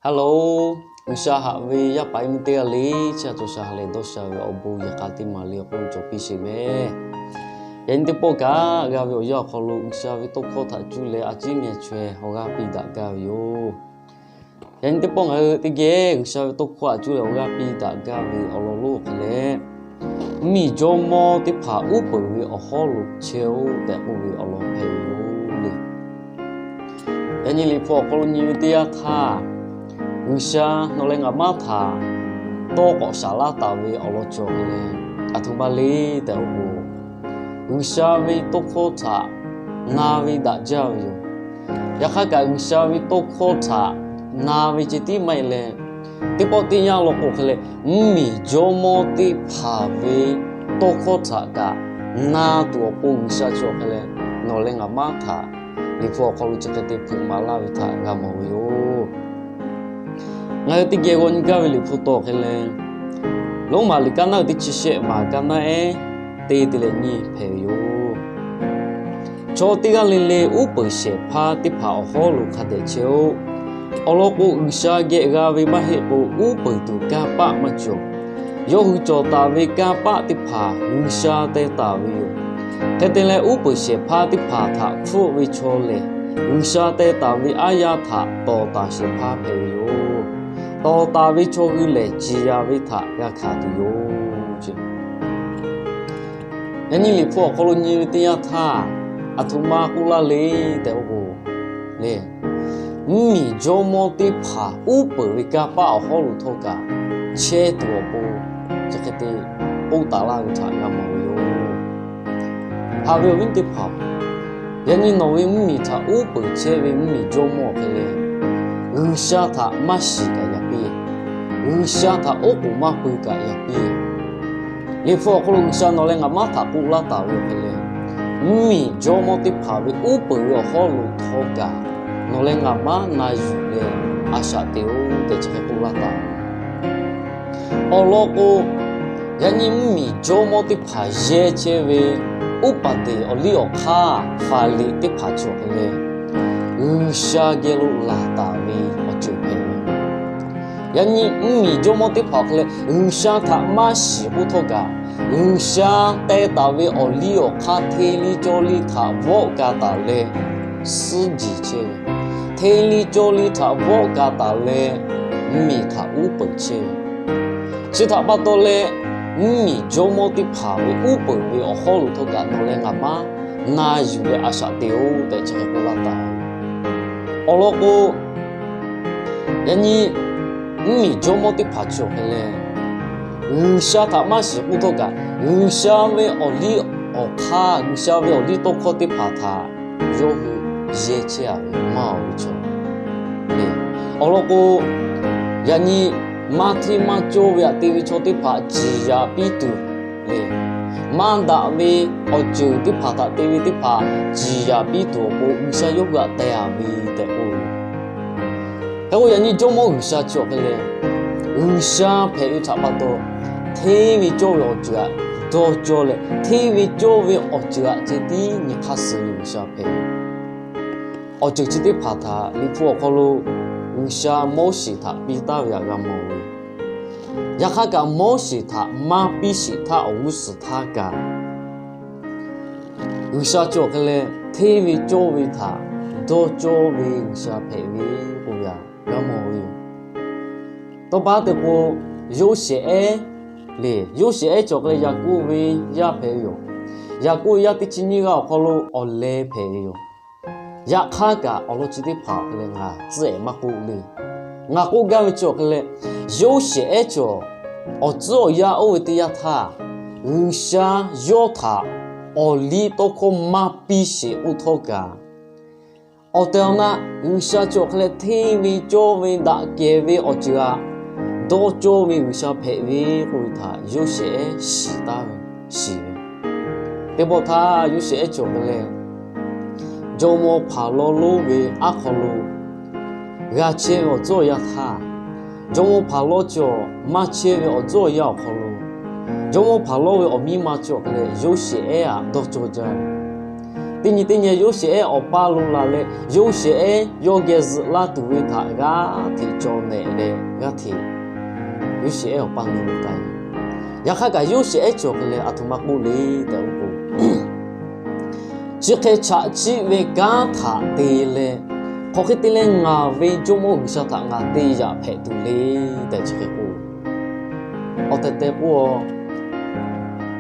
Hello, G'uiˬsha haꞈ ve yaˇ paˍ yaˇ miˇ teˇ g'aˇ le, chi a cawˬ sha ha lehˬ dawˇ sha ve awˬ bon yaꞈ k'aˍ teˇ maˍ le awˬ hk'oˆ lo cawˬ piˇ sheˍ mehˍ. Yaꞈ nyi teˇ pawˆ kaꞈ g'a ve awˬ yanˇ awˬ hk'aw lo G'uiˬsha ve tawˇ hkawˇ htaꞈ cuˇ leh a ciˉ nyi chaweh awˬ g'aˇ piˇ daꞈ gaˇ ve yoˬ. Yaꞈ nyi teˇ pawˆ ngaˬ hui teˇ geh G'uiˬsha ve tawˇ hkawˇ htaꞈ cuˇ leh awˬ g'aˇ piˇ daꞈ gaˇ ve awˬ lawn lonˉ hk'e leh, mvuhˇmiˬ jawˇmawˇ teˇ hpaˍ uˉ peunˍ ve awˬ hawˉ lo chehˇ-oˆ tehꞈ k'oˆ ve awˬ lawn hpehꞈ ve yoˬ le. Yaꞈ nyi Liꞈ hpu awˬ hk'aw lo nyi ve teˇ yanˇ htaˇ, G'uiˬsha nawˬ leh ngaˬ maˇ htaꞈ tawˇ k'awꞈ shaˍ laˇ taˍ ve awˬ lawn cawˬ ve leh, aˬ htoꞈ ma le tehꞈ k'oˆ k'o, G'uiˬsha ve tawˇ hkawˇ htaꞈ na ve daꞈ jaˇ ve yoˬ. Yaꞈ hk'aˇ kaꞈ G'uiˬsha ve tawˇ hkawˇ htaꞈ na ve ceh tiˉ maˇ heˆ leh, teˇ pawˆ teˇ yanˇ law k'o hk'e leh, mvuhˇmiˬ jawˇmawˇ teˇ hpaˍ ve tawˇ hkawˇ htaꞈ kaꞈ na tuˬ awˬ pon G'uiˬsha cawˬ hk'e leh, nawˬ leh ngaˬ maˇ htaꞈ Liꞈ hpu awˬ hk'aw lo chi hk'e te hpeuꞈ maˍ laˇ ve htaꞈ g'a mawˬ ve yoˬ. Ngaˬ hui teˇ geh g'aw nyi gaˇ ve Liꞈ hpu tawˬ hk'e leh, Roˉmaꞈ liꞈ kaˇ naˉ uiˍ teˇ chi shehˆ maˬ kaˇ naˉ ehˉ teˇ te leh nyiˇ hpehꞈ ve yoˬ. Chaw teˇ g'aˇ le le uˉ peunˍ shehˍ hpaˇ teˇ hpaˍ awˬ hawˉ lo hk'a dehꞈ chehˇ-oˆ. Awˬ lawn k'o, G'uiˬsha geh g'a ve maˇ heˆ k'o, uˉ peunˍ tuˬ kanˇ paˆ maˇ cawˬ. Yawˇ hui cawˬ taˍ ve kanˇ paˆ teˇ hpaˍ G'uiˬsha teh taˍ ve yoˬ. Hk'e te leh, uˉ peunˍ shehˍ hpaˇ teˇ hpaˍ htaꞈ hpfuhˆ ve chaw lehˬ, G'uiˬsha teh taˍ ve aˉ yaˇ htaꞈ tawˍ taˍ shehˍ hpaˇ hpehꞈ ve yoˬ. Tawˍ taˍ ve chaw hui lehˬ, ciˍ yanˍ ve htaꞈ g'a hkanˍ tuˬ yoˬ. Yaꞈ nyi Liꞈ hpu awˬ hk'aw lo nyi ve teˇ yanˇ htaˇ, aˬ htoꞈ ma k'oˆ laˇ le tehꞈ k'oˆ k'o, le, mvuhˇmiˬ jawˇmawˇ teˇ hpaˍ uˉ peunˍ ve kanˇ paˆ awˬ hawˉ lo htawˇ kaꞈ chehˇ tuˬ awˬ pon chi hk'e te k'oˆ taˍ laˇ ve htaꞈ g'a mawˬ ve yoˬ. Haꞈ ve awˬ viˉ teˇ hpaˍ, yaꞈ nyi nawˬ ve mvuhˇmiˬ htaꞈ uˉ peunˍ chehˇ ve mvuhˇmiˬ jawˇmawˇ hk'e leh, G'uiˬsha htaꞈ maˇ shiˍ kaꞈ yaꞈ piˇ, G'uiˬsha htaꞈ oˉ k'oˍ maˇ pui kaꞈ yaꞈ piˇ. Liꞈ hpu awˬ hk'aw lo G'uiˬsha nawˬ leh ngaˬ maˇ htaꞈ k'oˆ laˇ taˍ ve hk'e leh, mvuhˇmiˬ jawˇmawˇ teˇ hpaˍ ve uˉ peunˍ ve awˬ hawˉ lo htawˇ kaꞈ nawˬ leh ngaˬ maˇ na yuˬ leh a shaꞈ te-oˬ tehꞈ chi hk'e k'oˆ laˇ taˍ. Awˬ lawn k'o, yaꞈ nyi mvuhˇmiˬ jawˇmawˇ teˇ hpaˍ yehˇ chehˇ ve uˉ paˍ teˍ awˬ liˇ awˬ hk'aˇ Faˍliˍ teˇ hpaˍ cawˬ hk'e leh, G'uiˬsha geh lo laˬ taˍ ve awˬ ceuˬ hpehꞈ ve. Yaꞈ nyi mvuhˇmiˬ jawˇmawˇ teˇ hpaˍ awˬ hk'e leh G'uiˬsha htaꞈ maˇ shiˍ k'oˆ htawˇ kaꞈ, G'uiˬsha teh taˍ ve awˬ liˇ awˬ hk'aˇ hteˇ liˇ cawˇ liˇ htaꞈ vawˆ ka taˍ leh suhˉ jeˬ chehˇ ve, hteˇ liˇ cawˇ liˇ htaꞈ vawˆ ka taˍ leh mvuhˇmiˬ htaꞈ uˉ peunˍ chehˇ ve. Chi htaꞈ pa taw leh, mvuhˇmiˬ jawˇmawˇ teˇ hpaˍ ve uˉ peunˍ ve awˬ hawˉ lo htawˇ kaꞈ nawˬ leh ngaˬ maˇ na yuˬ leh a shaꞈ te-oˬ tehꞈ chi hk'e k'oˆ laˇ taˍ. Awˬ lawn k'o, yaꞈ nyi mvuhˇmiˬ jawˇmawˇ teˇ hpaˍ cawˬ hk'e leh, G'uiˬsha htaꞈ maˇ shiˍ k'oˆ htawˇ kaꞈ, G'uiˬsha ve awˬ liˇ awˬ hk'aˇ, G'uiˬsha ve awˬ liˇ tawˇ hkawˇ teˇ hpaˍ htaꞈ yawˇ hui yehˇ chehˇ a ve maˇ oˬ ve chaw. Awˬ lawn k'o, yaꞈ nyi maˇ hteˇ maˇ cawˇ ve htaꞈ te ve chaw teˇ hpaˍ ciˍ yanˍ piˇ tuˬ le, maˇ daꞈ ve awˬ ceuˬ teˇ hpaˍ htaꞈ te ve teˇ hpaˍ ciˍ yanˍ piˇ tuˬ awˬ pon G'uiˬsha yawˇ hui htaꞈ teh a ve tehꞈ k'oˆ ve. Hk'e k'o, yaꞈ nyi Jawˇmawˇ G'uiˬsha cawˬ hk'e leh, G'uiˬsha hpehꞈ ve htaꞈ pa taw, hteˇ ve cawˇ ve awˬ ceuˬ htaꞈ dawˇ cawˇ leh, hteˇ ve cawˇ ve awˬ ceuˬ htaꞈ ceh tiˉ nyi hk'aˇ suh ve G'uiˬsha hpehꞈ ve. Awˬ ceuˬ chi teˇ hpaˍ htaꞈ Liꞈ hpu awˬ hk'aw lo G'uiˬsha Moˉseˍ htaꞈ piˇ taˍ ve htaꞈ g'a mawˬ ve. Yaꞈ hk'aˇ kaꞈ Moˉseˍ htaꞈ maˇ piˇ sheˍ htaˇ awˬ g'uˇ suhˍ htaˇ kaꞈ, G'uiˬsha cawˬ hk'e leh hteˇ ve cawˇ ve htaꞈ dawˇ cawˇ ve G'uiˬsha hpehꞈ ve k'oˆ ve htaꞈ g'a mawˬ ve yoˬ. Tawˇ pa te k'o, Yoˇsehꞈ ehˉ le, Yoˇsehꞈ ehˉ cawˬ hk'e leh Yaˍkoˆ ve yaˇ hpehꞈ ve yoˬ. Yaˍkoˆ ve yaˇ teˇ chi nyiˇ g'aˇ awˬ hk'aw lo awˬ leh hpehꞈ ve yoˬ. Yaꞈ hk'aˇ kaꞈ awˬ lawn chi teˇ hpaˍ awˬ hk'e leh ngaˬ tcuhˉ ehˍ maˇ k'oˆ le. Ngaˬ k'oˆ gaˇ ve cawˬ hk'e leh, Yoˇsehꞈ ehˉ cawˬ awˬ tcuhˉ awˬ yanˇ oˇ ve teˇ yanˇ htaˇ, G'uiˬsha yawˇ htaꞈ awˬ liˇ tawˇ hkawˇ maˇ piˇ sheˍ k'oˆ htawˇ kaꞈ, awˬ tehˬ awˬ na G'uiˬsha cawˬ hk'e leh hteˇ ve cawˇ ve daꞈ kehˬ ve awˬ ceuˬ htaꞈ dawˇ cawˇ ve G'uiˬsha hpehꞈ ve k'oˆ ve htaꞈ Yoˇsehꞈ ehˉ shiˍ taˍ ve, shiˍ ve. Teˇ pawˆ htaˇ Yoˇsehꞈ ehˉ cawˬ hk'e leh, jawˇmawˇ Hpaˍrawˇ lonˉ ve aˉ hk'aw lo g'a chehˇ ve awˬ tcuhˉ awˬ yanˇ htaˇ, jawˇmawˇ Hpaˍrawˇ cawˬ maˇ chehˇ ve awˬ tcuhˉ awˬ yanˇ awˬ hk'aw lo, jawˇmawˇ Hpaˍrawˇ ve awˬ miˇ ma cawˬ hk'e leh Yoˇsehꞈ ehˉ htaꞈ dawˇ cawˇ jaˇ ve. Teˇ nyi teˇ nyi Yoˇsehꞈ ehˉ awˬ paˇ lo la leh, Yoˇsehꞈ ehˉ yawˇ geh zuhꞈ laˇ tuˬ ve htaꞈ g'aˇ hteꞈ cawˬ nehꞈ leh g'aˇ hteꞈ Yoˇsehꞈ ehˉ awˬ paˇ lo la taˍ ve. Yaꞈ hk'aˇ kaꞈ Yoˇsehꞈ ehˉ chi awˬ hk'e leh aˬ htoꞈ ma k'oˆ le tehꞈ k'oˆ k'o, chi hk'e chaꞈ chiˆ ve kanˉ htaꞈ te leh, hk'aw hk'e te leh ngaˬ ve Jawˇmawˇ G'uiˬsha htaꞈ ngaˬ te yaꞈ hpehꞈ tuˬ le tehꞈ chi hk'e k'oˆ. Awˬ tehˬ tehˬ k'o,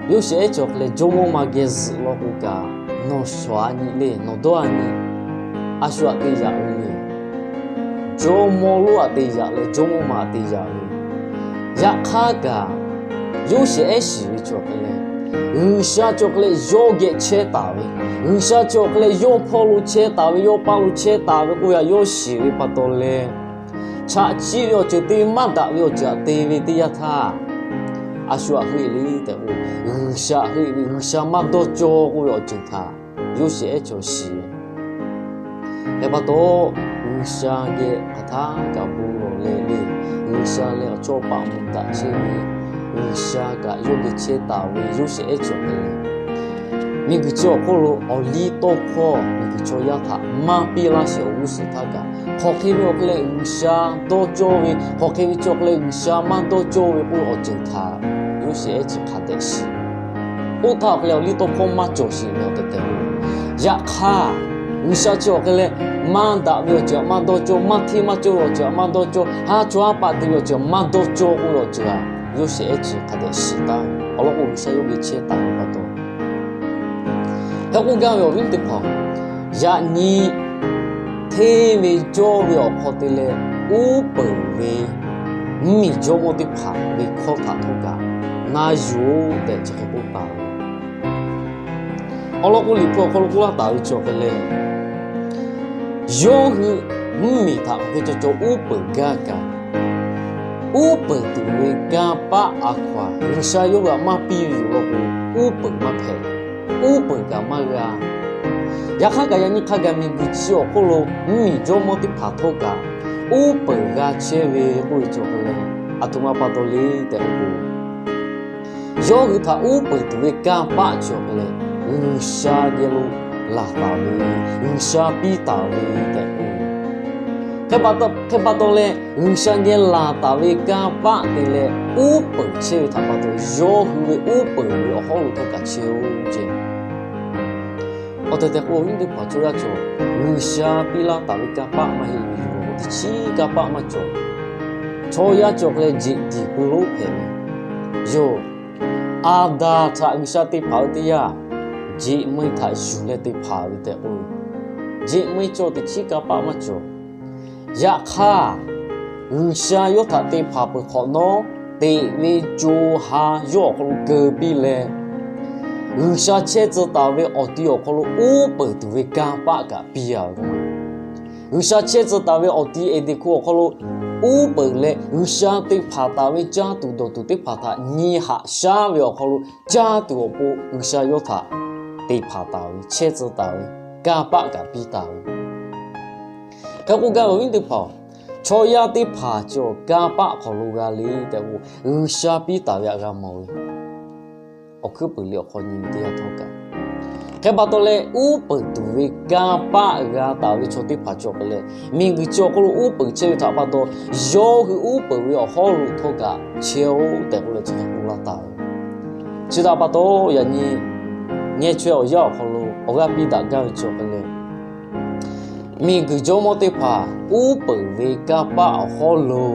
Yoˇsehꞈ ehˉ chi awˬ hk'e leh Jawˇmawˇ ma geh zuhꞈ law k'o kaꞈ, nawˬ shawˍ a nyi le, nawˬ dawˇ a nyi, a shu aꞈ te yaꞈ ve le. Jawˇmawˇ lonˉ aꞈ te yaꞈ leh Jawˇmawˇ ma aꞈ te yaꞈ ve. Yaꞈ hk'aˇ kaꞈ, Yoˇsehꞈ ehˉ shiˍ ve chi awˬ hk'e leh, G'uiˬsha chi awˬ hk'e leh yawˇ geh chehˇ taˍ ve, G'uiˬsha chi awˬ hk'e leh yawˇ hpawˇ lo chehˇ taˍ ve, yawˇ paˇ lo chehˇ taˍ ve k'oˆ ve htaꞈ yawˇ shiˍ ve pa taw leh, chaꞈ chiˆ ve awˬ ceuˬ te ve, maˇ daꞈ ve awˬ ceuˬ aꞈ te ve teˇ yanˇ htaˇ, a shu aꞈ heˆ le tehꞈ k'o, G'uiˬsha heˆ ve, G'uiˬsha maˇ dawˇ cawˇ k'oˆ ve awˬ ceuˬ htaꞈ Yoˇsehꞈ ehˉ chi awˬ shiˍ ve. Hk'e pa taw, G'uiˬsha geh hk'aˬ htaˇ kaꞈ bon lawˬ leh le, G'uiˬsha leh awˬ chawˇ paˆ mvuhˇ daꞈ chehˇ ve, G'uiˬsha kaꞈ yawˇ geh chehˇ taˍ ve Yoˇsehꞈ ehˉ chi awˬ hk'e leh, miˬguiˬ chi awˬ hk'oˆ lo awˬ liˇ tawˇ hkawˇ miˬguiˬ chaw yaˇ htaꞈ maˇ piˇ laˇ shehˍ awˬ g'uˇ suhˍ htaˇ kaꞈ, hk'aw hk'e ve awˬ hk'e leh G'uiˬsha dawˇ cawˇ ve, hk'aw hk'e ve chi awˬ hk'e leh G'uiˬsha maˇ dawˇ cawˇ ve k'oˆ ve awˬ ceuˬ htaꞈ Yoˇsehꞈ ehˉ chi hk'a dehꞈ shiˍ. Oˇ htaˇ awˬ hk'e leh awˬ liˇ tawˇ hkawˇ maˇ cawˬ sheˍ ve awˬ tehˬ tehˬ lo, yaꞈ hk'aˇ, G'uiˬsha chi awˬ hk'e leh maˇ daꞈ ve awˬ ceuˬ aꞈ maˇ dawˇ cawˇ, maˇ hteˇ maˇ cawˇ ve awˬ ceuˬ aꞈ maˇ dawˇ cawˇ, haˉ chaw haˉ paˆ te ve awˬ ceuˬ aꞈ maˇ dawˇ cawˇ k'oˆ ve awˬ ceuˬ aꞈ Yoˇsehꞈ ehˉ chi hk'a dehꞈ shiˍ taˍ ve. Awˬ lawn k'o, G'uiˬsha yawˇ geh chehˇ taˍ ve pa taw, hk'e k'oˆ gaˇ ve awˬ viˉ teˇ hpaˍ, yaꞈ nyi hteˇ ve cawˇ ve awˬ hk'aw te leh, uˉ peunˍ ve mvuhˇmiˬ jawˇmawˇ teˇ hpaˍ ve hkawˇ htaꞈ htawˇ kaꞈ na yuˬ-oˬ tehꞈ chi hk'e k'oˆ taˍ ve. Awˬ lawn k'o, Liꞈ hpu awˬ hk'aw lo k'oˆ laˇ taˍ ve chi awˬ hk'e leh, yawˇ hui mvuhˇmiˬ htaꞈ hk'aˬ hk'e cawˬ cawˬ uˉ peunˍ gaˇ kaꞈ, uˉ peunˍ tuˬ ve kanˇ paˆ a hkaw-a, G'uiˬsha yawˇ hui htaꞈ maˇ piˇ ve yoˬ law k'o, uˉ peunˍ maˇ hpehꞈ, uˉ peunˍ kaꞈ maˇ g'a. Yaꞈ hk'aˇ kaꞈ, yaꞈ nyi hk'a gaˬ miˬguiˬ chi awˬ hk'oˆ lo mvuhˇmiˬ jawˇmawˇ teˇ hpaˍ htawˇ kaꞈ uˉ peunˍ g'a chehˇ ve k'oˆ ve chi awˬ hk'e leh, aˬ htoꞈ ma pa taw le tehꞈ k'oˆ k'o, yawˇ hui htaꞈ uˉ peunˍ tuˬ ve kanˇ paˆ chi awˬ hk'e leh, G'uiˬsha geh lo laˬ taˍ ve, G'uiˬsha piˇ taˍ ve tehꞈ k'oˆ ve. Hk'e pa taw leh, G'uiˬsha geh laˬ taˍ ve kanˇ paˆ te leh uˉ peunˍ chehˇ ve htaꞈ pa taw, yawˇ hui ve uˉ peunˍ ve awˬ hawˉ lo htawˇ kaꞈ chehˇ-oˆ ceˇ. Awˬ tehˬ tehˬ k'o, awˬ viˉ teˇ hpaˍ chaw yaˇ cawˬ, G'uiˬsha piˇ laˇ taˍ ve kanˇ paˆ maˇ heˆ ve yoˬ. Teˇ chiˉ kanˇ paˆ maˇ cawˬ. Chaw yaˇ cawˬ hk'e leh jeꞈ tiˍ pui lonˉ hpehꞈ ve yoˬ. Aˍdanˍ htaꞈ G'uiˬsha te hpanˍ ve teˇ yanˇ, jeꞈ meu htaꞈ yuˬ leh te hpanˍ ve tehꞈ k'oˆ ve, jeꞈ meu cawˬ teˇ chiˉ kanˇ paˆ maˇ cawˬ. Yaꞈ hk'aˇ, G'uiˬsha yawˇ htaꞈ te hpanˍ peuˬ hk'awꞈ nawˉ, teꞈ ve co ha yawˇ awˬ hk'aw lo keu piˇ leh, G'uiˬsha chehˇ tcuh taˍ ve awˬ ti awˬ hk'aw lo uˉ peunˍ tuˬ ve kanˇ paˆ kaꞈ piˇ-a ve k'o, G'uiˬsha chehˇ tcuh taˍ ve awˬ ti Eˍdenˍ hk'oˆ awˬ hk'aw lo uˉ peunˍ leh, G'uiˬsha te hpanˍ taˍ ve caˇ tuˬ dawˬ tuˬ teˇ hpaˍ htaꞈ nyi haꞈ shaˉ ve awˬ hk'aw lo caˇ tuˬ awˬ pon G'uiˬsha yawˇ htaꞈ te hpanˍ taˍ ve, chehˇ tcuh taˍ ve, kanˇ paˆ kaꞈ piˇ taˍ ve. Hk'e k'oˆ gaˇ ve awˬ viˉ teˇ hpaˍ-oˬ, chaw yaˇ teˇ hpaˍ cawˬ kanˇ paˆ hk'aw lo g'a le tehꞈ k'o, G'uiˬsha piˇ taˍ ve htaꞈ g'a mawˬ ve, awˬ hkuiˉ puiˍ liꞈ awˬ hk'aw nyi ve teˇ yanˇ htawˇ kaꞈ. Hk'e pa taw leh, uˉ peunˍ tuˬ ve kanˇ paˆ g'a taˍ ve chaw teˇ hpaˍ cawˬ hk'e leh, miˬguiˬ chi awˬ hk'oˆ lo uˉ peunˍ chehˇ ve htaꞈ pa taw, yawˇ hui uˉ peunˍ ve awˬ hawˉ lo htawˇ kaꞈ chehˇ-oˆ tehꞈ k'oˆ leh chi hk'e k'oˆ laˇ taˍ ve. Chi htaꞈ pa taw, yaꞈ nyi ngeh chaweh awˬ yanˇ awˬ hk'aw lo awˬ g'aˇ piˇ daꞈ gaˇ ve cawˬ hk'e leh, miˬguiˬ jawˇmawˇ teˇ hpaˍ uˉ peunˍ ve kanˇ paˆ awˬ hawˉ lo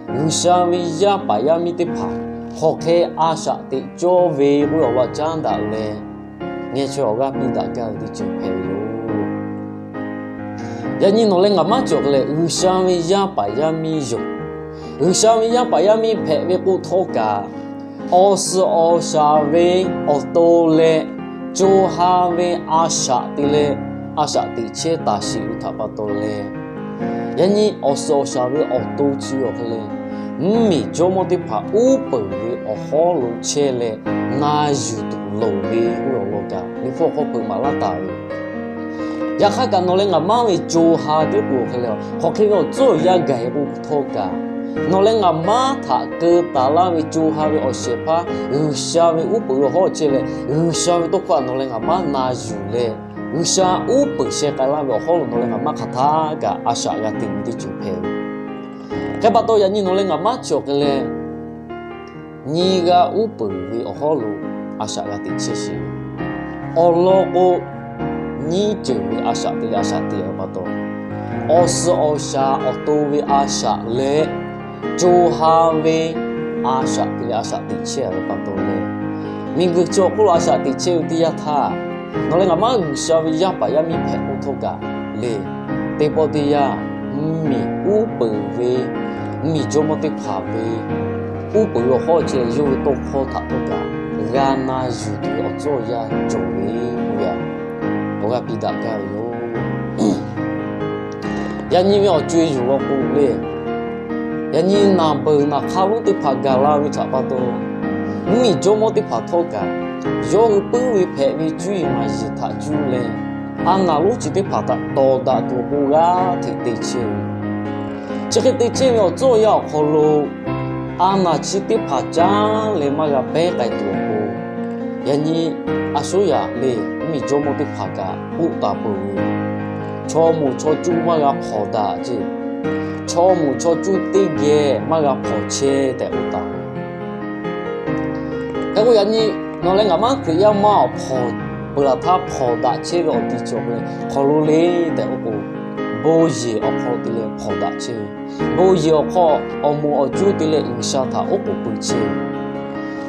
G'uiˬsha ve yaˇ paˍ yaˇ miˇ teˇ hpaˍ hk'aˬ hk'e a shaꞈ teꞈ cawˇ ve k'oˆ ve awˬ lawn caˉ daꞈ leh, ngeh chaweh awˬ g'aˇ piˇ daꞈ gaˇ ve teˇ ceuˬ hpehꞈ ve yoˬ. Yaꞈ nyi nawˬ leh ngaˬ maˇ cawˬ hk'e leh, G'uiˬsha ve yaˇ paˍ yaˇ miˇ yoˬ. G'uiˬsha ve yaˇ paˍ yaˇ miˇ hpehꞈ ve k'o htawˇ kaꞈ, awˬ suhˍ awˬ shaˍ ve awˬ to leh co ha ve a shaꞈ te leh, a shaꞈ teꞈ chehˇ taˍ sheˍ ve htaꞈ pa taw leh, yaꞈ nyi awˬ suhˍ awˬ shaˍ ve awˬ to chi awˬ hk'e leh, mvuhˇmiˬ jawˇmawˇ teˇ hpaˍ uˉ peunˍ ve awˬ hawˉ lo chehˇ leh na yuˬ tuˬ loˍ ve k'oˆ ve awˬ lawn kaꞈ, Liꞈ hpu awˬ hk'aw hpeuꞈ maˍ laˇ taˍ ve. Yaꞈ hk'aˇ kaꞈ nawˬ leh ngaˬ maˇ ve co ha teˇ k'oˍ hk'e leh, hk'aˬ hk'e ve awˬ tcuhˉ awˬ yanˇ gaˬ-e k'o htawˇ kaꞈ, nawˬ leh ngaˬ maˇ htaꞈ keu taˍ laˇ ve co ha ve awˬ shehˍ hpaˇ G'uiˬsha ve uˉ peunˍ ve awˬ hawˉ chehˇ leh, G'uiˬsha ve tawˇ hkawˇ htaꞈ nawˬ leh ngaˬ maˇ na yuˬ leh, G'uiˬsha uˉ peunˍ sheh k'ai laˇ ve awˬ hawˉ lo nawˬ leh ngaˬ maˇ hk'aˬ htaˇ kaꞈ a shaꞈ g'a teꞈ ve teˇ ceuˬ hpehꞈ ve. Hk'e pa taw yaꞈ nyi nawˬ leh ngaˬ maˇ chi awˬ hk'e leh, nyi g'a uˉ peunˍ ve awˬ hawˉ lo a shaꞈ g'a teꞈ chehˇ sheˍ. Awˬ lawn k'o, nyiˇ ceuˬ ve a shaꞈ te leh a shaꞈ te ve pa taw, awˬ suhˍ awˬ shaˍ awˬ to ve a shaꞈ leh, co ha ve a shaꞈ te leh a shaꞈ teꞈ chehˇ ve pa taw leh, miˬguiˬ chi awˬ hk'oˆ lo a shaꞈ teꞈ chehˇ ve teˇ yanˇ htaˇ, nawˬ leh ngaˬ maˇ G'uiˬsha ve yaˇ paˍ yaˇ miˇ hpehꞈ k'oˆ htawˇ kaꞈ le, teˇ pawˆ teˇ yanˇ, mvuhˇmiˬ uˉ peunˍ ve, mvuhˇmiˬ jawˇmawˇ teˇ hpaˍ ve uˉ peunˍ ve awˬ hawˉ chi leh yawˇ ve tawˇ hkawˇ htaꞈ htawˇ kaꞈ g'a na yuˬ tuˬ ve awˬ tcuhˉ awˬ yanˇ cawˬ ve k'oˆ ve, awˬ g'aˇ piˇ daꞈ gaˇ ve yoˬ. Yaꞈ nyi ve awˬ co-e yuˬ law k'o le, yaꞈ nyi naˬ beuˬ naˬ hk'aˇ lonˉ teˇ hpaˍ gaˬ la ve htaꞈ pa taw, mvuhˇmiˬ jawˇmawˇ teˇ hpaˍ htawˇ kaꞈ yawˇ hui puiˉ ve hpehꞈ ve cuˇ yiˍ maˍ yiˍ htaꞈ cuˇ leh, a naˬ lonˉ chi teˇ hpaˍ htaꞈ tawˍ daꞈ tuˬ awˬ pon g'aˇ hteꞈ te chehˇ ve. Chi hk'e te chehˇ ve awˬ tcuhˉ awˬ yanˇ awˬ hk'aw lo, a naˬ chi teˇ hpaˍ caˉ leh maˇ g'a pehˉ k'ai tuˬ awˬ pon, yaꞈ nyi a shuˉ yaꞈ le, mvuhˇmiˬ jawˇmawˇ teˇ hpaˍ kaꞈ k'oˆ taˍ peuˬ ve, chaw moˍ chaw cuˇ maˇ g'a hpawnˬ daꞈ ceˇ, chaw moˍ chaw cuˇ teˇ geh maˇ g'a hpawnˬ chehˇ tehꞈ k'oˆ taˍ ve. Hk'e k'o yaꞈ nyi nawˬ leh ngaˬ maˇ Hkriꞈ yaˇ maˇ awˬ hpawnˬ peuˬ laˬ htaˇ hpawnˬ daꞈ chehˇ ve awˬ ti chi awˬ hk'e hk'aw lo le tehꞈ k'oˆ k'o, bon yehˬ awˬ hk'aw te leh hpawnˬ daꞈ chehˇ ve. Bon yehˬ awˬ hk'aw awˬ moˍ awˬ cuˇ te leh G'uiˬsha htaꞈ oˉ k'oˍ pui chehˇ ve.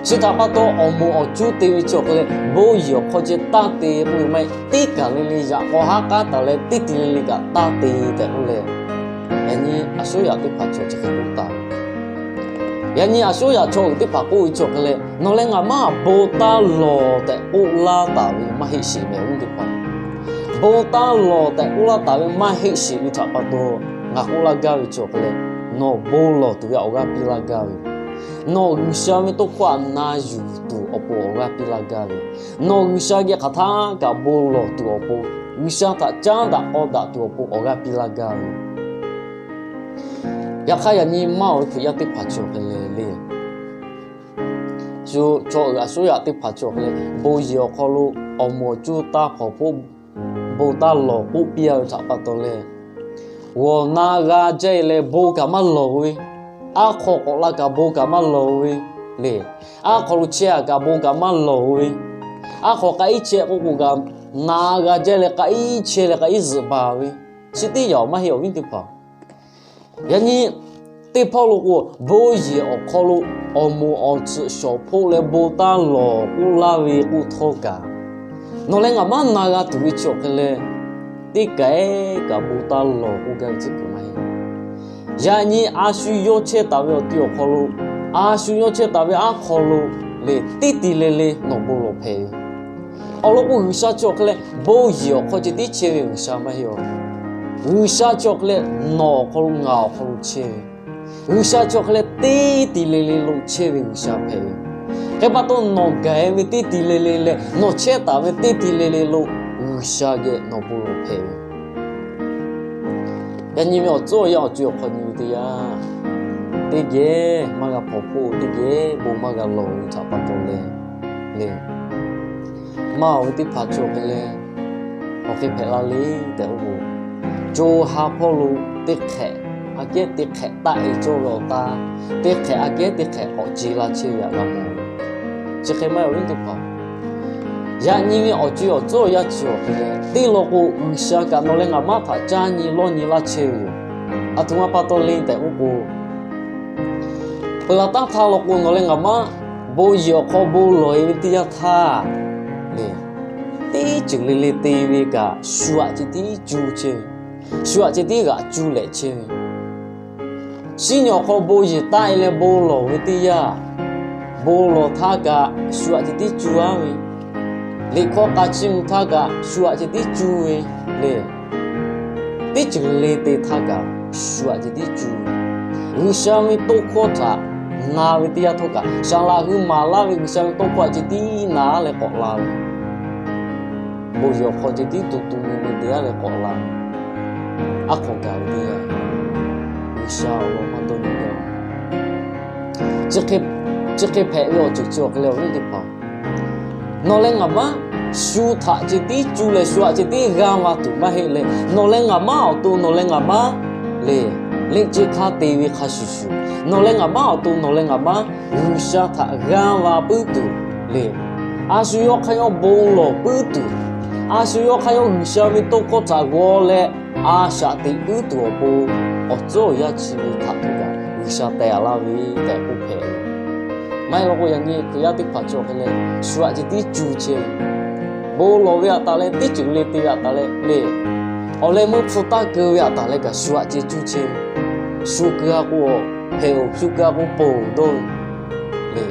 Chi htaꞈ pa taw awˬ moˍ awˬ cuˇ te ve chi awˬ hk'e leh bon yehˬ awˬ hk'aw ceh taˇ te k'oˆ ve maˇ heˆ. Teˇ kaˬ le le yaꞈ k'aw haˉ k'aˉ taˍ leh teˇ ti le le kaꞈ taˇ te tehꞈ k'oˆ leh, yaꞈ nyi a shuˉ yaꞈ teˇ hpaˍ chaw chi hk'e k'oˆ taˍ ve. Yaꞈ nyi a shuˉ yaꞈ chaw uiˍ teˇ hpaˍ k'oˆ ve chi awˬ hk'e leh, nawˬ leh ngaˬ maˇ bon taˇ lawˬ tehꞈ k'oˆ laˇ taˍ ve maˇ heˆ sheˍ mehˍ ve teˇ hpaˍ. Bon taˇ lawˬ tehꞈ k'oˆ laˇ taˍ ve maˇ heˆ sheˍ ve htaꞈ pa taw, ngaˬ k'oˆ laˇ gaˇ ve chi awˬ hk'e leh, nawˬ bon lawˬ tuˬ ve awˬ g'aˇ piˇ laˇ gaˇ ve. Nawˬ G'uiˬsha ve tawˇ hkawˇ htaꞈ na yuˬ tuˬ awˬ pon awˬ g'aˇ piˇ laˇ gaˇ ve. Nawˬ G'uiˬsha geh hk'aˬ htaˇ kaꞈ bon lawˬ tuˬ awˬ pon, G'uiˬsha htaꞈ caˉ daꞈ k'aw daꞈ tuˬ awˬ pon awˬ g'aˇ piˇ laˇ gaˇ ve. Yaꞈ hk'aˇ yaꞈ nyi maˇ awˬ ve Hkriꞈ yaˇ teˇ hpaˍ chi awˬ hk'e leh le, shu chaw uiˍ a shuˉ yaꞈ teˇ hpaˍ chi awˬ hk'e leh bon yehˬ awˬ hk'aw lo awˬ moˍ awˬ cuˇ taˇ hpawnˬ hpoˆ, bon taˇ lawˬ k'oˆ piˇ a ve htaꞈ pa taw leh, g'awˬ na g'a jaˇ e leh bon kaꞈ maˇ lawˬ ve, aˉ hk'aw k'awꞈ la kaꞈ bon kaꞈ maˇ lawˬ ve le, aˉ hk'aw lo chehˇ a kaꞈ bon kaꞈ maˇ lawˬ ve, aˉ hk'aw k'ai iˉ chehˇ k'oˆ k'o kaꞈ, na g'a jaˇ leh k'ai iˉ chehˇ leh k'ai iˉ zuhꞈ baˬ ve, chi teˇ yanˇ maˇ heˆ awˬ viˉ teˇ hpaˍ. Yaꞈ nyi teˇ hpawˇ lo k'o, bon yehˬ awˬ hk'aw lo awˬ moˍ awˬ tsuhꞈ shawˍ hpoˆ leh bon taˇ lawˬ k'oˆ laˇ ve k'oˆ htawˇ kaꞈ, nawˬ leh ngaˬ maˇ na g'a tuˬ ve chi awˬ hk'e leh, teˇ kaˬ ehˉ kaꞈ bon taˇ lawˬ k'oˆ gaˇ ve tcuhˉ kuiˬ maˇ heˆ. Yaꞈ nyi a shu yawˇ chehˇ taˍ ve awˬ ti awˬ hk'aw lo, a shu yawˇ chehˇ taˍ ve aˉ hk'aw lo le teˇ ti le le nawˬ bon lawˬ hpehꞈ ve. Awˬ lawn k'o, G'uiˬsha chi awˬ hk'e leh bon yehˬ awˬ hk'aw ceh tiˉ chehˇ ve G'uiˬsha maˇ heˆ a. G'uiˬsha chi awˬ hk'e leh nawˬ awˬ hk'aw lo ngaˬ awˬ hk'aw lo chehˇ ve, G'uiˬsha chi awˬ hk'e leh teˇ ti le le lo chehˇ ve G'uiˬsha hpehꞈ ve. Hk'e pa taw, nawˬ gaˬ e ve teˇ ti le le leh nawˬ chehˇ taˍ ve teˇ ti le le lo G'uiˬsha geh nawˬ bon lawˬ hpehꞈ ve. Yaꞈ nyi ve awˬ tcuhˉ awˬ yanˇ awˬ co awˬ hk'aw nyi ve teˇ yanˇ, teˇ geh maˇ g'a hpawnˬ hpoˆ, teˇ geh bon maˇ g'a lawˬ ve htaꞈ pa taw leh le, maˇ awˬ ve teˇ hpaˍ chi awˬ hk'e leh, awˬ hk'e hpehꞈ la le tehꞈ k'oˆ k'o, co ha hpawˇ lo teˇ hk'ehꞈ aꞈ kehˉ teˇ hk'ehꞈ taˆ e cawˇ ve awˬ taˇ, teˇ hk'ehꞈ aꞈ kehˉ teˇ hk'ehꞈ k'awꞈ ce la chehˇ ve aꞈ g'a mawˬ ve. Chi hk'e maˇ heˆ awˬ viˉ teˇ hpaˍ. Yaꞈ nyi ve awˬ co awˬ tcuhˉ awˬ yanˇ chi awˬ hk'e leh, teˇ lawn k'o G'uiˬsha kaꞈ nawˬ leh ngaˬ maˇ htaꞈ caˇ nyi lawˇ nyi laˇ chehˇ ve yoˬ. Aˬ htoꞈ ma pa taw le tehꞈ k'oˆ k'o, peuˬ laˬ taˉ htaˇ law k'o nawˬ leh ngaˬ maˇ bon yehˬ awˬ hk'aw bon lawˬ e ve teˇ yanˇ htaˇ le, teˇ ceuˬ le le te ve kaꞈ shu aꞈ ceh tiˉ cuˇ chehˇ ve, shu aꞈ ceh tiˉ g'aꞈ cuˇ lehꞈ chehˇ ve. Shinˉ nyi awˬ hk'aw bon yehˬ taˆ e leh bon lawˬ ve teˇ yanˇ, bon lawˬ htaˇ kaꞈ shu aꞈ ceh tiˉ cuˇ aˉ ve, liꞈ hkawˇ k'a chiˇ mvuh htaˇ kaꞈ shu aꞈ ceh tiˉ cuˇ ve le. Teˇ ceuˬ le te htaˇ kaꞈ shu aꞈ ceh tiˉ cuˇ ve. G'uiˬsha ve tawˇ hkawˇ htaꞈ na ve teˇ yanˇ htawˇ kaꞈ, saˍ laꞈ hui maˍ laˇ ve G'uiˬsha ve tawˇ hkawˇ aꞈ ceh tiˉ na aˉ leh k'awꞈ la ve, bon yehˬ awˬ hk'aw ceh tiˉ tu tu mui mui te aˉ leh k'awꞈ la ve, aˉ hk'aw gaˬ ve teˇ yanˇ, G'uiˬsha awˬ lawn maˇ dawˇ nyi gaˇ. Chi hk'e hpehꞈ ve awˬ ceuˬ chi awˬ hk'e leh awˬ viˉ teˇ hpaˍ, nawˬ leh ngaˬ maˇ shu htaꞈ ceh tiˉ cuˇ leh shu htaꞈ ceh tiˉ g'aˇ va tuˬ maˇ heˆ leh, nawˬ leh ngaˬ maˉ awˬ to nawˬ leh ngaˬ maˉ le, liꞈ ceh hk'a te ve hk'a shuˍ shuˍ, nawˬ leh ngaˬ maˉ awˬ to nawˬ leh ngaˬ maˉ G'uiˬsha htaꞈ g'aˇ va puiˉ tuˬ le, a shu yawˇ hk'aˇ yawˇ bon lawˬ puiˉ tuˬ, a shu yawˇ hk'aˇ yawˇ G'uiˬsha ve tawˇ hkawˇ htaꞈ g'aw leh a shaꞈ teꞈ puiˉ tuˬ awˬ pon, awˬ tcuhˉ awˬ yanˇ chi ve htaꞈ hk'e kaꞈ G'uiˬsha teh a laˇ ve tehꞈ k'oˆ hpehꞈ ve. Maˇ heˆ law k'o, yaꞈ nyi Hkriꞈ yaˇ teˇ hpaˍ cawˬ hk'e leh, shu htaꞈ ceh tiˉ cuˇ chehˇ ve, bon lawˬ ve htaꞈ taˍ leh, teˇ ceuˬ le te ve htaꞈ taˍ leh le, awˬ leh meuˇ hpu taˇ keu ve htaꞈ taˍ leh kaꞈ shu htaꞈ ceh cuˇ chehˇ ve. Shu keu a k'o, hpehꞈ-oˬ, shu keu a k'o, ponˬ dawˇ ve le.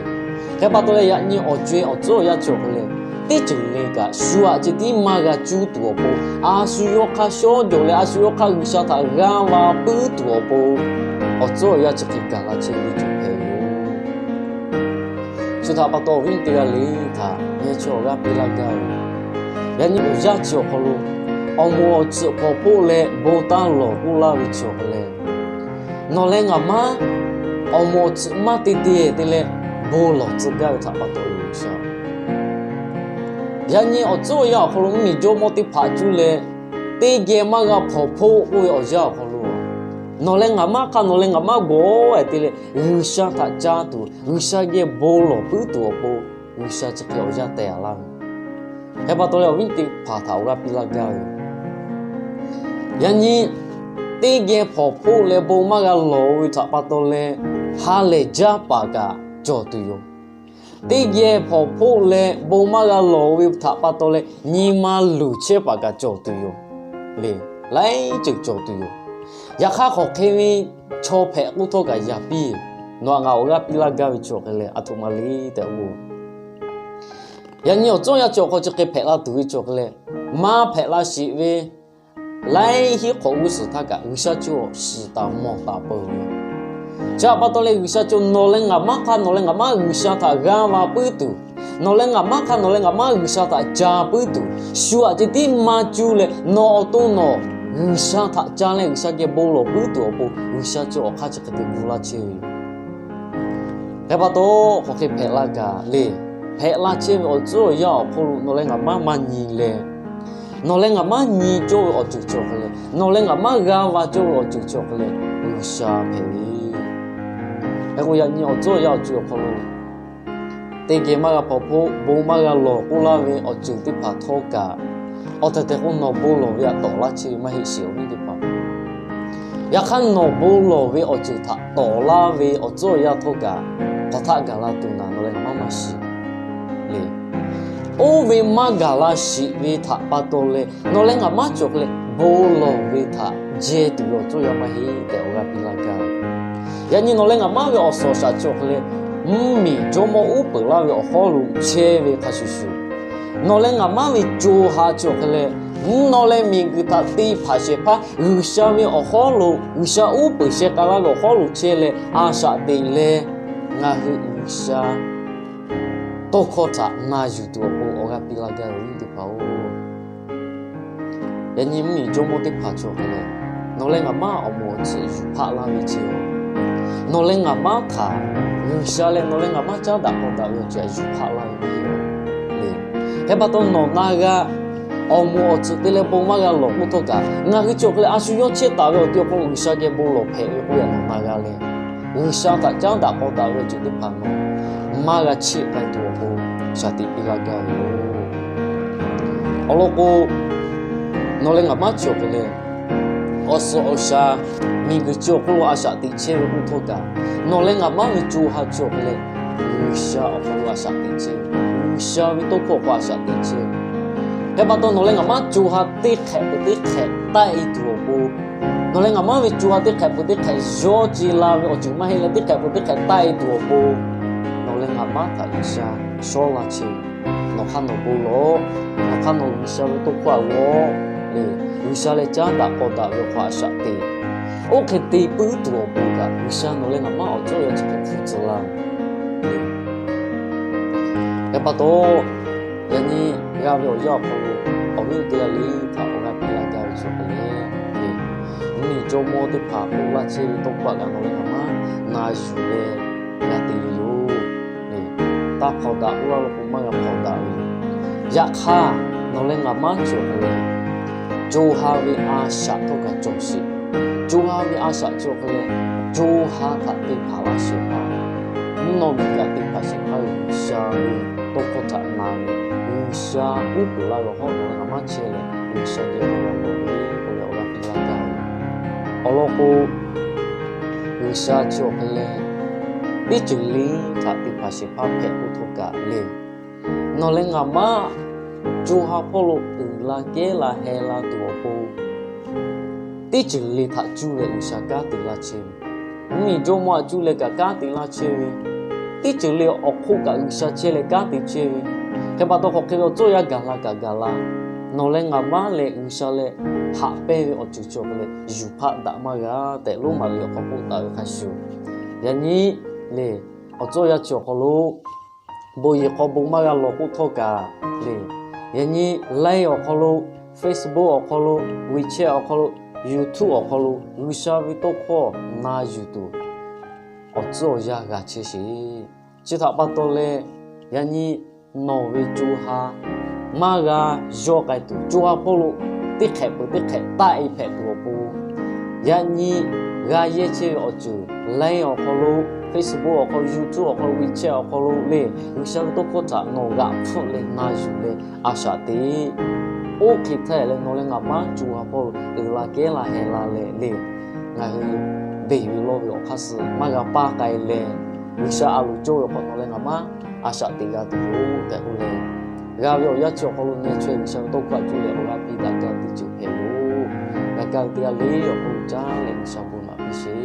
Hk'e pa taw leh, yaꞈ nyi awˬ co-e awˬ tcuhˉ awˬ yanˇ cawˬ hk'e leh, teˇ ceuˬ le kaꞈ shu htaꞈ ceh tiˉ maˇ g'a cuˇ tuˬ awˬ pon, a shu yawˇ hk'aˇ shawˉ jawˬ leh a shu yawˇ hk'aˇ G'uiˬsha htaꞈ g'aˇ va puiˉ tuˬ awˬ pon, awˬ tcuhˉ awˬ yanˇ chi hk'e gaˬ la chehˇ ve cawˬ hpehꞈ ve yoˬ. Shu htaꞈ pa taw awˬ viˉ teˇ g'aˇ le htaꞈ nyi chi awˬ g'aˇ piˇ laˇ gaˇ ve, yaꞈ nyi awˬ yanˇ chi awˬ hk'aw lo, awˬ moˍ awˬ tsuhꞈ hpawnˬ hpoˆ leh bon taˇ lawˬ k'oˆ laˇ ve chi awˬ hk'e leh, nawˬ leh ngaˬ maˉ awˬ moˍ awˬ tsuhꞈ maˇ te te te leh bon lawˬ tcuh gaˇ ve htaꞈ pa taw yoˬ G'uiˬsha. Yaꞈ nyi awˬ tcuhˉ awˬ yanˇ awˬ hk'aw lo mvuhˇmiˬ jawˇmawˇ teˇ hpaˍ cuˇ leh, teˇ geh maˇ g'a hpawnˬ hpoˆ k'oˆ ve awˬ yanˇ awˬ hk'aw lo, nawˬ leh ngaˬ maˉ hk'aˇ nawˬ leh ngaˬ maˉ g'awˬ-e te leh G'uiˬsha htaꞈ ca tuˬ, G'uiˬsha geh bon lawˬ puiˉ tuˬ awˬ pon, G'uiˬsha chi hk'e awˬ yanˇ teh a laˇ ve. Hk'e pa taw leh awˬ viˉ teˇ hpaˍ htaꞈ awˬ g'aˇ piˇ laˇ gaˇ ve, yaꞈ nyi teˇ geh hpawnˬ hpoˆ leh bon maˇ g'a lawˬ ve htaꞈ pa taw leh, ha lehˬ jaˇ paˍ kaꞈ cawˬ tuˬ yoˬ. Teˇ geh hpawnˬ hpoˆ leh bon maˇ g'a lawˬ ve htaꞈ pa taw leh nyi ma luˬ chehˇ paˍ kaꞈ cawˬ tuˬ yoˬ. Le, laiˉ ceuˬ cawˬ tuˬ yoˬ. Yaꞈ hk'aˇ hk'aˬ hk'e ve chaw hpehꞈ k'oˆ htawˇ kaꞈ yaˍ piˇ, nawˬ htaꞈ ngaˬ awˬ g'aˇ piˇ laˇ gaˇ ve chi awˬ hk'e leh a htoꞈ ma le tehꞈ k'o, yaꞈ nyi awˬ tcuhˉ awˬ yanˇ chi awˬ hk'aw chi hk'e hpehꞈ la tuˬ ve chi awˬ hk'e leh, maˇ hpehꞈ la sheˍ ve laiˉ hiˉ hk'awꞈ g'uˇ suhˍ htaˇ kaꞈ G'uiˬsha chi awˬ shiˍ taˍ mawˬ taˍ peuˬ ve. Chi htaꞈ pa taw leh G'uiˬsha chi nawˬ leh ngaˬ maˉ hk'aˇ nawˬ leh ngaˬ maˉ G'uiˬsha htaꞈ g'aˇ va puiˉ tuˬ, nawˬ leh ngaˬ maˉ hk'aˇ nawˬ leh ngaˬ maˉ G'uiˬsha htaꞈ ca puiˉ tuˬ, shu htaꞈ ceh tiˉ maˇ cuˇ leh nawˬ awˬ to nawˬ G'uiˬsha htaꞈ ca leh G'uiˬsha geh bon lawˬ puiˉ tuˬ awˬ pon G'uiˬsha chi awˬ hk'aˇ chi hk'e te gu laˇ chehˇ ve yoˬ. Hk'e pa taw, hk'aˬ hk'e hpehꞈ la kaꞈ le, hpehꞈ la chehˇ ve awˬ tcuhˉ awˬ yanˇ awˬ hk'aw lo nawˬ leh ngaˬ maˉ maˇ nyi leh, nawˬ leh ngaˬ maˉ nyi cawˇ ve awˬ ceuˬ chi awˬ hk'e leh, nawˬ leh ngaˬ maˉ g'aˇ va cawˇ ve awˬ ceuˬ chi awˬ hk'e leh, G'uiˬsha hpehꞈ ve. Hk'e k'o, yaꞈ nyi awˬ tcuhˉ awˬ yanˇ awˬ ceuˬ awˬ hk'aw lo teˇ geh maˇ g'a hpawnˬ hpoˆ, bon maˇ g'a lawˬ k'oˆ laˇ ve awˬ ceuˬ teˇ hpaˍ htawˇ kaꞈ, awˬ tehˬ tehˬ k'o nawˬ bon lawˬ ve htaꞈ tawˍ laˇ chehˇ ve maˇ heˆ sheˍ, awˬ viˉ teˇ hpaˍ. Yaꞈ hk'aˇ nawˬ bon lawˬ ve awˬ ceuˬ htaꞈ tawˍ laˇ ve awˬ tcuhˉ awˬ yanˇ htawˇ kaꞈ, hk'aˬ htaˆ gaˬ la tuˬ naˍ nawˬ leh ngaˬ maˇ maˇ shiˍ le. Oˇ ve maˇ gaˬ la sheˍ ve htaꞈ pa taw leh nawˬ leh ngaˬ maˇ cawˬ hk'e leh bon lawˬ ve htaꞈ jehˇ tuˬ ve awˬ tcuhˉ awˬ yanˇ maˇ heˆ tehꞈ awˬ g'aˇ piˇ laˇ gaˇ ve. Yaꞈ nyi nawˬ leh ngaˬ maˇ ve awˬ suhˍ awˬ shaˍ chi awˬ hk'e leh, mvuhˇmiˬ jawˇmawˇ uˉ peunˍ laˇ ve awˬ hawˉ lo chehˇ ve hk'a shuˍ shuˍ, nawˬ leh ngaˬ maˇ ve co ha chi awˬ hk'e leh, mvuhˇ naw leh miˬguiˬ htaꞈ te hpanˍ shehˍ hpaˇ G'uiˬsha ve awˬ hawˉ lo, G'uiˬsha uˉ peunˍ sheh k'ai laˇ ve awˬ hawˉ lo chehˇ leh a shaꞈ teꞈ leh, ngaˬ hui G'uiˬsha tawˇ hkawˇ htaꞈ na yuˬ tuˬ awˬ pon awˬ g'aˇ piˇ laˇ gaˇ ve, awˬ viˉ teˇ hpaˍ-oˬ. Yaꞈ nyi mvuhˇmiˬ jawˇmawˇ teˇ hpaˍ cawˬ hk'e leh, nawˬ leh ngaˬ maˇ awˬ moˍ awˬ tsuhꞈ yuˬ hpaˆ laˇ ve ceh, nawˬ leh ngaˬ maˇ htaꞈ G'uiˬsha leh nawˬ leh ngaˬ maˇ caˉ daꞈ k'aw daꞈ ve awˬ ceuˬ htaꞈ yuˬ hpaˆ laˇ ve maˇ heˆ. Hk'e pa taw nawˬ na g'a awˬ moˍ awˬ tsuhꞈ te leh bon maˇ g'a lawˬ k'oˆ htawˇ kaꞈ, ngaˬ hui cawˬ hk'e leh a shu yawˇ chehˇ taˍ ve awˬ ti awˬ hk'aw lo G'uiˬsha geh bon lawˬ hpehꞈ ve k'oˆ ve nawˬ na g'a leh, G'uiˬsha htaꞈ caˉ daꞈ k'aw daꞈ ve awˬ ceuˬ teˇ hpaˍ nawˬ maˇ g'a cheˆ k'ai tuˬ awˬ pon shaˍ tiꞈ piˇ laˇ gaˇ ve yoˬ. Awˬ lawn k'o, nawˬ leh ngaˬ maˇ cawˬ hk'e leh, awˬ suhˍ awˬ shaˍ miˬguiˬ chi awˬ hk'oˆ lo a shaꞈ teꞈ chehˇ ve k'oˆ htawˇ kaꞈ, nawˬ leh ngaˬ maˇ ve co ha chi awˬ hk'e leh, G'uiˬsha awˬ hk'aw lo a shaꞈ teꞈ chehˇ ve, G'uiˬsha ve tawˇ hkawˇ awˬ hk'aw a shaꞈ teꞈ chehˇ ve. Hk'e pa taw nawˬ leh ngaˬ maˇ co ha teˇ hk'ehꞈ peuˬ teˇ hk'ehꞈ taˆ e tuˬ awˬ pon, nawˬ leh ngaˬ maˇ ve co ha teˇ hk'ehꞈ peuˬ teˇ hk'ehꞈ yawˇ ce la ve awˬ ceuˬ maˇ heˆ leh teˇ hk'ehꞈ peuˬ teˇ hk'ehꞈ taˆ e tuˬ awˬ pon, nawˬ leh ngaˬ maˇ htaꞈ G'uiˬsha shawˉ laˇ chehˇ ve. Nawˬ hk'aˇ nawˬ bon lawˬ, nawˬ hk'aˇ nawˬ G'uiˬsha ve tawˇ hkawˇ a g'awˇ le, G'uiˬsha leh caˉ daꞈ k'aw daꞈ ve awˬ hk'aw a shaꞈ teꞈ. Oˇ hk'e te puiˉ tuˬ awˬ pon kaꞈ G'uiˬsha nawˬ leh ngaˬ maˇ awˬ cawˇ yaˇ chi hk'e hpu tcuh laˇ ve. Hk'e pa taw, yaꞈ nyi g'a ve awˬ yanˇ awˬ hk'aw lo awˬ viˉ teˇ g'aˇ le htaꞈ awˬ g'aˇ piˇ laˇ gaˇ ve chi awˬ hk'e leh, mvuhˇmiˬ jawˇmawˇ teˇ hpaˍ k'oˆ laˇ chehˇ ve tawˇ hkawˇ a g'a nawˬ leh ngaˬ maˇ na yuˬ leh g'a te ve yoˬ. Taˇ hpawnˬ daꞈ k'oˆ laˇ lo k'o maˇ g'a hpawnˬ daꞈ ve yoˬ. Yaꞈ hk'aˇ, nawˬ leh ngaˬ maˇ cawˬ hk'e leh, co ha ve a shaꞈ htawˇ kaꞈ cawˬ sheˍ. Co ha ve a shaꞈ cawˬ hk'e leh, co ha htaꞈ te hpanˍ laˇ shehˍ hpaˇ, mvuhˇ naw miˬ kaꞈ te hpanˍ shehˍ hpaˇ ve G'uiˬsha ve tawˇ hkawˇ htaꞈ na ve, G'uiˬsha uˉ peunˍ laˇ ve awˬ hawˉ nawˬ leh ngaˬ maˇ chehˇ leh, G'uiˬsha geh awˬ laꞈ g'awˬ ve k'oˆ leh awˬ g'aˇ piˇ laˇ gaˇ ve. Awˬ lawn k'o, G'uiˬsha chi awˬ hk'e leh, teˇ ceuˬ le htaꞈ te hpanˍ shehˍ hpaˇ hpehꞈ k'oˆ htawˇ kaꞈ le, nawˬ leh ngaˬ maˇ co ha hpawˇ lo uiˍ la kehˉ la heh la tuˬ awˬ pon, teˇ ceuˬ le htaꞈ cuˇ leh G'uiˬsha kanˉ te laˇ chehˇ ve. Mvuhˇmiˬ jawˇmawˇ htaꞈ cuˇ leh kaꞈ kanˉ te laˇ chehˇ ve. Teˇ ceuˬ le awˬ hk'oˆ kaꞈ G'uiˬsha chehˇ leh kanˉ te chehˇ ve. Hk'e pa taw hk'awꞈ hk'e ve awˬ tcuhˉ awˬ yanˇ gaˬ la kaꞈ gaˬ la, nawˬ leh ngaˬ maˇ leh G'uiˬsha leh haꞈ pehnˇ ve awˬ ceuˬ chi awˬ hk'e leh yuˬ hpaˆ daꞈ maˇ g'a tehꞈ Roˉmaꞈ liꞈ awˬ hk'aw k'oˆ taˍ ve hk'a shuˍ, yaꞈ nyi le, awˬ tcuhˉ awˬ yanˇ chi awˬ hk'aw lo bon yehˬ hk'aw bon maˇ g'a lawˬ k'oˆ htawˇ kaꞈ le, yaꞈ nyi Line awˬ hk'aw lo, Facebook awˬ hk'aw lo, WeChat awˬ hk'aw lo, YouTube awˬ hk'aw lo G'uiˬsha ve tawˇ hkawˇ na yuˬ tuˬ awˬ tcuhˉ awˬ yanˇ g'a chehˇ sheˍ. Chi htaꞈ pa taw leh, yaꞈ nyi nawˬ ve co ha maˇ g'a yawˇ k'ai tuˬ, co ha hpawˇ lo teˇ hk'ehꞈ peuˬ teˇ hk'ehꞈ taˆ e hpehꞈ tuˬ awˬ pon, yaꞈ nyi g'a yehˇ chehˇ ve awˬ ceuˬ Line awˬ hk'aw lo, Facebook awˬ hk'aw lo, YouTube awˬ hk'aw lo, WeChat awˬ hk'aw lo le, G'uiˬsha ve tawˇ hkawˇ htaꞈ nawˬ g'aꞈ hpfuhˆ leh na yuˬ leh a shaꞈ teꞈ. Oˇ hk'e htaˇ leh nawˬ leh ngaˬ maˇ co ha hpawˇ lo uiˍ la kehˉ la heh la leh le, ngaˬ hui beˬ ve lawˇ ve awˬ hk'aˇ suh maˇ g'a paˇ k'ai leh, G'uiˬsha a loˍ cawˇ ve awˬ hk'aw nawˬ leh ngaˬ maˇ a shaꞈ teꞈ g'a tuˬ yoˬ tehꞈ k'oˆ leh, g'a ve awˬ yanˇ chi awˬ hk'aw lo nyi chaweh G'uiˬsha ve tawˇ hkawˇ htaꞈ cuˇ leh awˬ g'aˇ piˇ daꞈ gaˇ ve teˇ ceuˬ hpehꞈ yoˬ. G'a kaˇ ve teˇ g'aˇ le awˬ hk'aw lo caˇ leh G'uiˬsha bon naꞈ piˇ sheˍ.